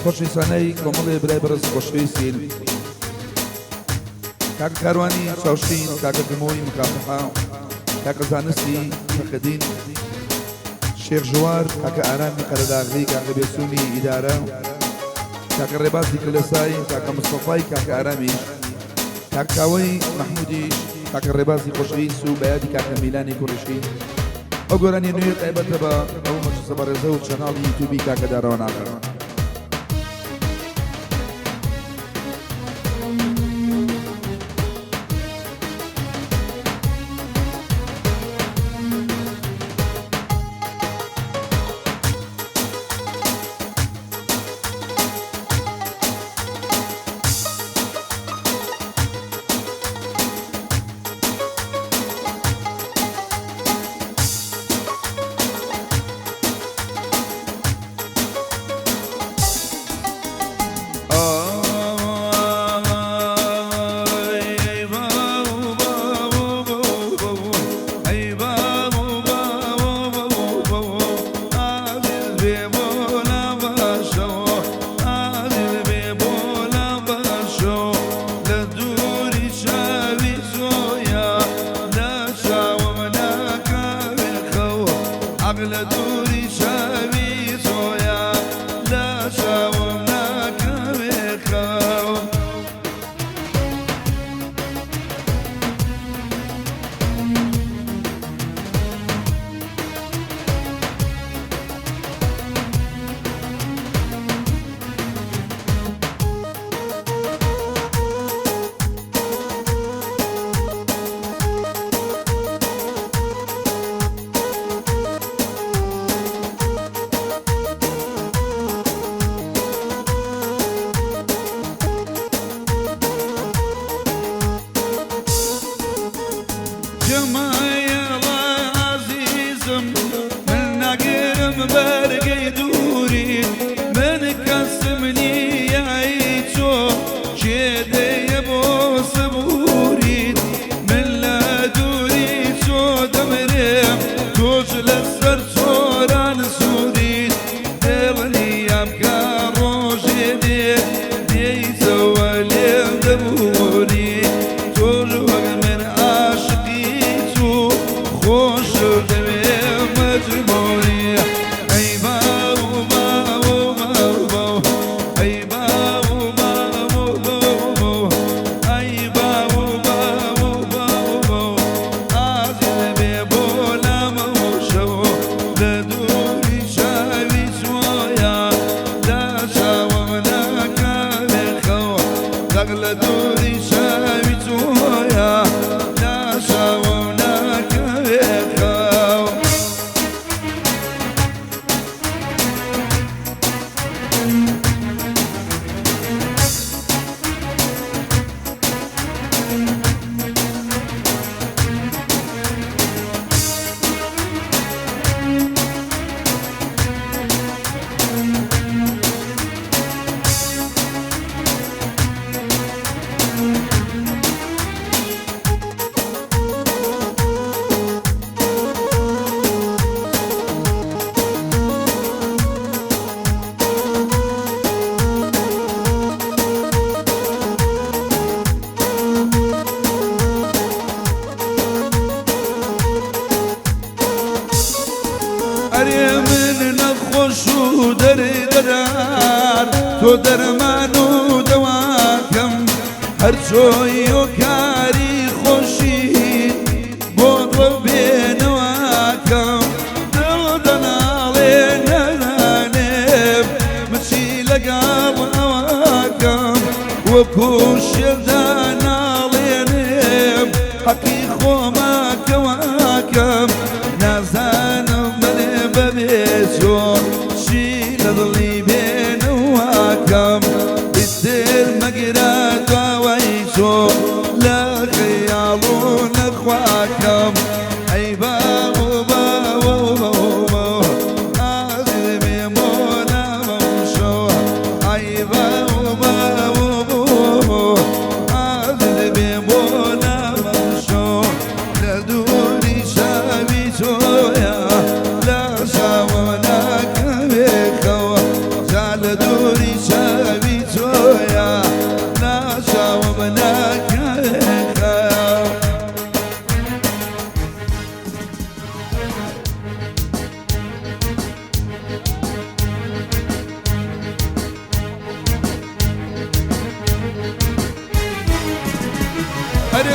خۆشەویستانەی کۆمەڵێ برای بەڕێز و خۆشەویستین، کاکە کاروانی چاوشین، کاکە گمۆی مکافحە، کاکە زانستی فەخرەدین، شێخ ژوار، کاکە ئارامی قەرەداغی، کاکە بێسونی ئیدارە، کاکە ڕێبازی کلێسای، کاکە مستەفای کاکە ئارامیش، کاک کاوەی مەحمودیش، کاکە ڕێبازی خۆشەویست و بەیادی کاکە میلانی کوڕیشی. ئەو گۆرانیە نوێیە تایبەتە بە ئەو مەجلسە بەڕێزە و channel ی یوتیوبی کاکە دارەوان ئاغا. لە دووری چاوی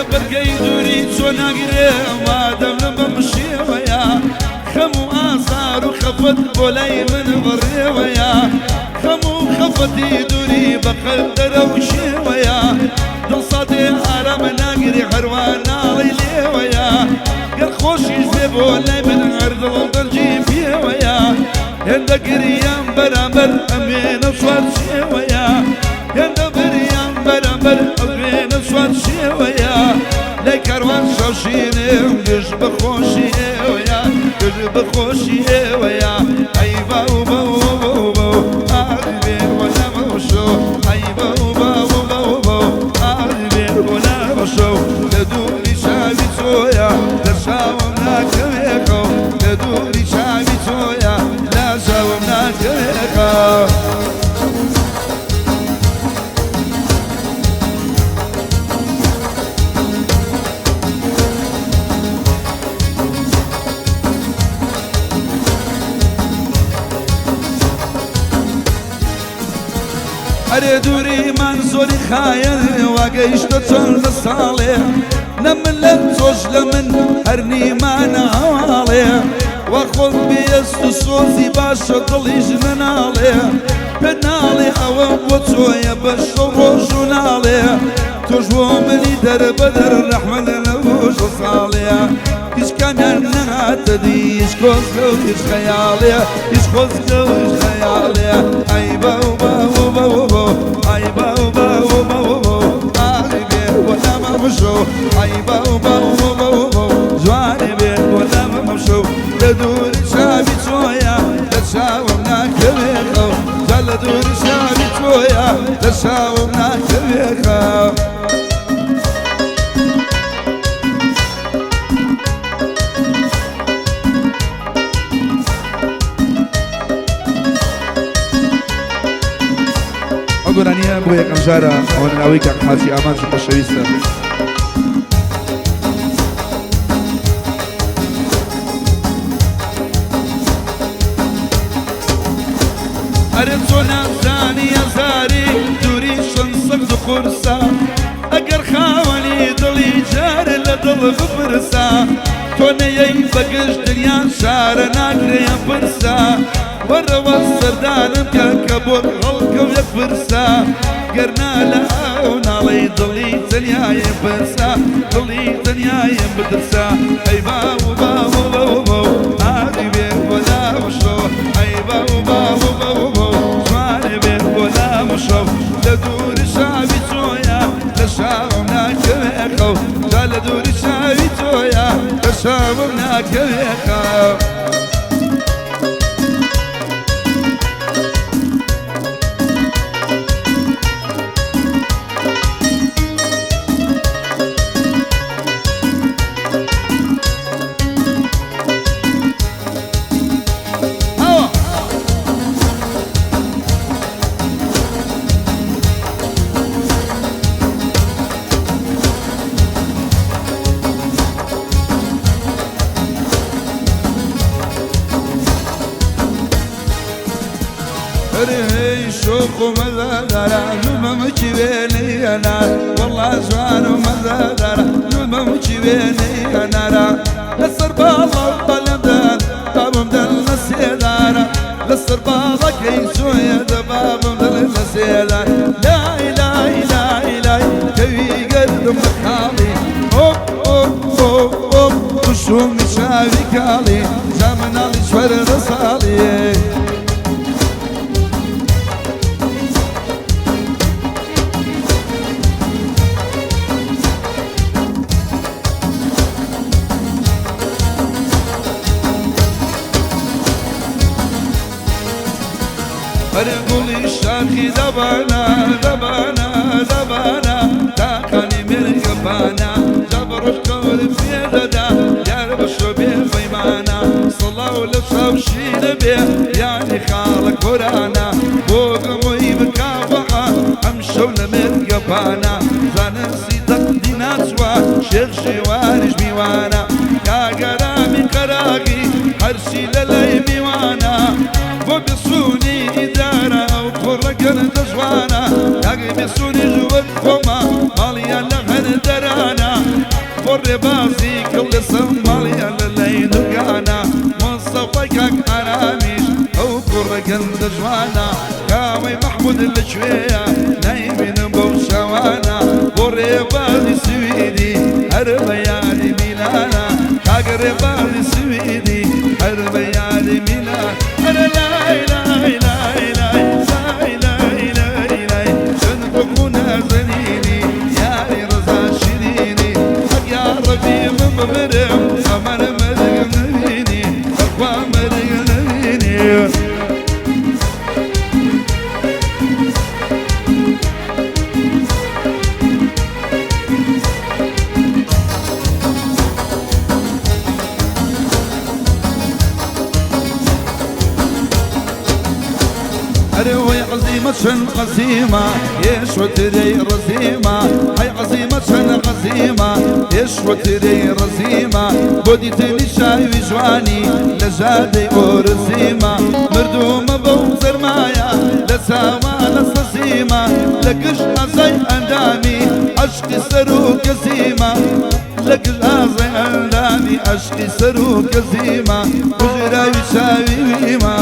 ئەرێ بەرگەی دووری چۆ ناگرێ مادەم بەم شێوەیە خەم و ئازار و خەفەت بۆ لای من بەڕێوەیە خەم و خەفەتی دووری بەقەدەرە و شێوەیە دڵ ساتێ ئارامە ناگرێ هەروە ناڵی لێوەیە گەر خۆشیش بێ بۆ لای من هەر دڵم دەرجی پێوەیە هێندە گریان بەرامبەر ئەمێنە سوار شێوەیە هێندە بریان بەرامبەر ئەمێنە سوار شێوەیە لای کاروان شەوشینێم گژ بە خۆشی ئێوەیە گژ بە خۆشی ئێوەیە ئەی باو باو باو باو ئاغی بێ وەلامەشۆ ئەی باو باو باو باو ئاغی بێ وەلامەشۆ لە دووری چاوی تۆیە لە چاوم ناکەوێ خەو لە دووری چاوی تۆیە لە چاوم ناکەوێ خەو. ئەرێ دووریمان زۆری خایەن واگەیشتە چەند ساڵێ نە من لە تۆش لە من هەر نیمانە هەواڵێ وە خۆت بێست و سۆزی باشە دڵیش نەناڵێ پێ ناڵێ ئەوە بۆ تۆیە بە شەو ڕۆژ و ناڵێ تۆش بۆ منی دەربەدەر ڕەحمە لە نەوش و ساڵێ هیچ کامیان نەهاتە دی هیچ خۆزگە و هیچ خەیاڵێ هیچ خۆزگە و هیچ خەیاڵێ ئەی باو باو باو باو ئەی باو باو باو باو ئاغی بێ وەلامە بشۆ ئەی باو باو باو باو جوانێ بێ وەلامە بشۆ لە دووری چاوی تۆیە لە چاوم ناکەوێ خەو جا لە دووری چاوی تۆیە لە چاوم ناکەوێ خەو. ئەو گۆرانیە بۆ یەکەم جارە ئەوە ناوەی کاک حاجی ئامانجی خۆشەویستە. ئەرێ تۆ نازانی ئازاری دووری چەند سەخت و قورسە ئەگەر خاوەنی دڵی جارێ لە دڵ بپرسە تۆ نەیەی بە گشت دنیا چارە ناکرێ پرسە وەرەوە سەردانم کە کە بۆت هەڵکەو یەک پرسە گەرنا لە ئاو ناڵەی دڵی تەنیایم پرسە دڵی تەنیایم بترسە ئەی باو باو باو باو ئاغی بێ وەلامشۆ ئەی باو باو باو باو جوانێ بێ وەلامشۆ لە دووری چاوی تۆیە لە چاوم ناکەوێ خەو جا لە دووری چاوی تۆیە لە چاوم ناکەوێ خەو. ئەوە ئەرێ شۆخ و مەزادارە لومەمکی وێنەی ئەنار وەڵا جوان و مەزادارە لومەمکی وێنەی ئەنارە لەسەر باڵا بەلەمدان بابم دەن لە سێدارە لەسەر باڵەکەی چۆیە دەبابم دەن لە سێدار لای لای لای لای کەوی گەردم بە خاڵی ئۆپ ئۆپ ئۆپ ئۆپ توشومی چاوی کاڵی جا مناڵی 14 ساڵی. ئەرێ گوڵی شاخی دەبانە دەبانە دەبانە تاقانی مێرگەپانە جا بە ڕۆژ کەور پێدەدا یار بە شۆ بێ پەیمانە سڵاو لە چاوشی دەبێ یانی خاڵە کۆرانە بۆ گەمۆی بکاوەعە ئەم شەو لە مێرگەپانە زانستی تەقدی ناچوە شێخ شێواریش میوانە کاگەرامی قەراغی هەرچی لە لای میوانە بۆ بسوونی ئیدارە ئەو کوڕەگەن دەجوانە کاگەی بسوونی ژوەت خۆمە ماڵیان لە هەر دەرانە ڕێبازی کڵ لەسەر ماڵیان لە لای دوکانە، مستەفای کاک ئارامیش ئەو کوڕە گەنجە جوانە، کاوەی مەحمود لەکوێیە نایبینم بەو چاوانە، بۆ ڕێبازی سویدی هەر بە یاری میلانە، کاک ڕێبازی سویدی هەر بە یاری میلان. ئەرە لای لای لای لای لای لای لای لای چەند خۆخ و نازەنینی یاری ڕەزا شیرینی، حەق یا ڕەبی من بمرم ئەمان مەرگم نەبینی، بەخوا مەرگم نەبینی. ئەرێ وەی عەزیمە چەند عەزیمە یێشوە ترێی ڕەزیمە، هەی عەزیمە چەند عەزیمە یێشوە ترێی ڕەزیمە، بۆ دیتنی چاوی جوانی لە جادەی ئۆرزیمە، مردوومە بەو زەرمایە لە چاوانە سەزیمە، لە گشت ئازای ئەندامی عەشقی سەر و کەزیمە، لە گشت ئازای ئەندامی عەشقی سەر و کەزیمە، کوژراوی چاوی ویمە.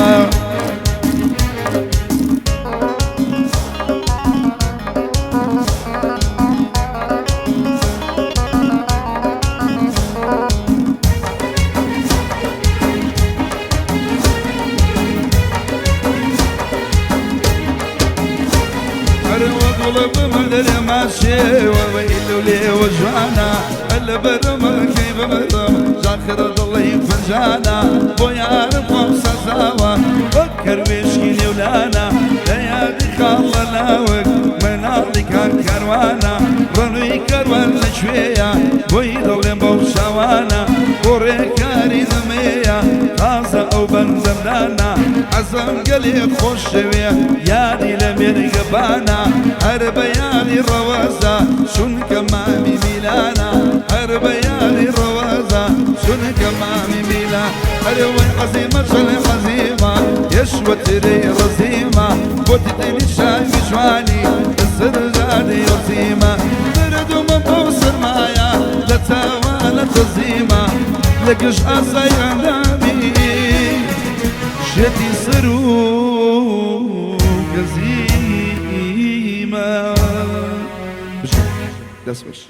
لێوە جوانە لە بەرمە کەی بمرم ژاخرە دڵی فنجانە، بۆ یارم خۆم سەزاوە وەک کەروێشکی نێولانە، لە یادی خاڵە لاوک مناڵی کاک کاروانە، ڕەنووی کاروان لەکوێیە بۆی دڵێم بەو چاوانە، بۆ ڕێکاری نەمەیە تازە ئەو بەنزەمدانە، عەزەم گەلێ خۆشەوێ یادی لە مێرگەبانە، هەر بە یادی ڕەوەزە چونکە مامی میلانە، هەر بە یادی ڕەوەزە چونکە مامی میلان. ئەرێ وەی عەزیمە چەند عەزیمە یەشوە ترێی ڕەزیمە، بۆ دیتنی چاوی جوانی لەسەر جادەی ڕەزیمە، مردوومە بەو سەرمایە لە چاوانە تەزیمە، لە گشت ئازای ئەندامی شێتی سەر و کەزیمە. دەست بەش.